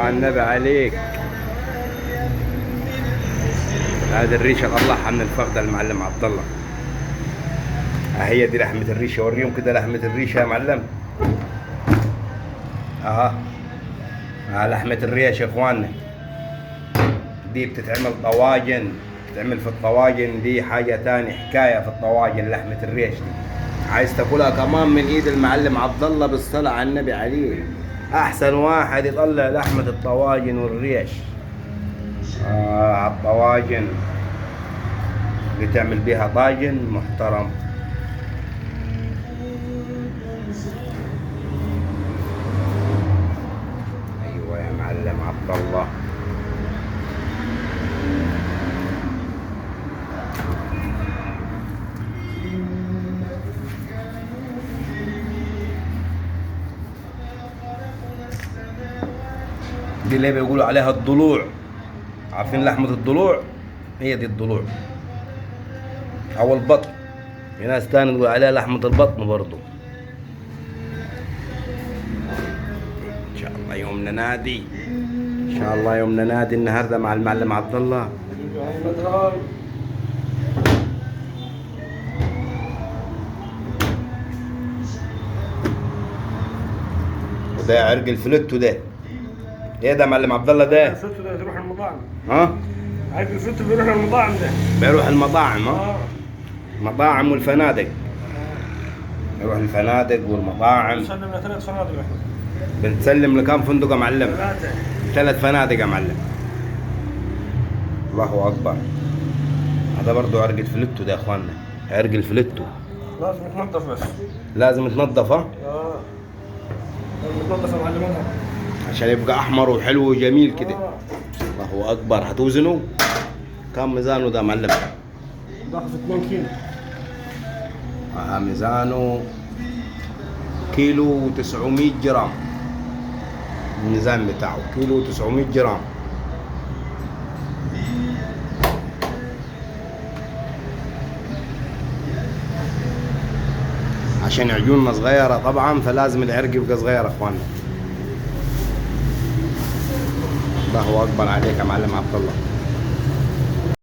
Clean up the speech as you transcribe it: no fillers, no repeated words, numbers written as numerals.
على النبي عليك. هذه الريشة طلعها من الفخده المعلم عبد الله. هي دي لحمه الريشة، وريهم كده لحمه الريشة يا معلم. اها لحمه الريش يا اخواننا، دي بتتعمل طواجن، بتتعمل في الطواجن، دي حاجة تاني، حكاية في الطواجن لحمه الريش دي. عايز تاكلها كمان من ايد المعلم عبد الله بالصلاة على النبي عليه، احسن واحد يطلع لحمه الطواجن والريش. على الطواجن اللي تعمل بيها طاجن محترم. ايوه يا معلم عبد الله. دي اللي بيقولوا عليها الضلوع، عارفين لحمة الضلوع؟ هي دي الضلوع او البطن، في ناس تاني تقول عليها لحمة البطن برضو. ان شاء الله يومنا نادي، ان شاء الله يومنا نادي النهارده مع المعلم عبد الله. وده عرق الفلوتو ده. ايه ده يا معلم عبد الله ده؟ الفلوتو ده بيروح المطاعم. ها؟ عارف الفلوتو بيروح المطاعم ده. بيروح المطاعم. ها؟ المطاعم والفنادق. يروح الفنادق والمطاعم. بنسلم لثلاث فنادق احنا. بنسلم لكم فندق يا معلم؟ ثلاثة. ثلاث فنادق يا معلم. الله اكبر. هذا برضه عرق الفلوتو ده يا اخواننا، عرق الفلوتو. لازم يتنظف بس. لازم يتنظف. ها؟ لازم يتنظف يا معلم. عشان يبقى احمر وحلو وجميل كده. الله اكبر. هتوزنه؟ كم ميزانه ده يا معلم؟ باخذ 2 كيلو. ميزانه كيلو و900 جرام. الميزان بتاعه كيلو و900 جرام. عشان عيوننا صغيرة طبعا، فلازم العرق يبقى صغير يا اخواننا. الله اكبر عليك يا معلم عبد الله.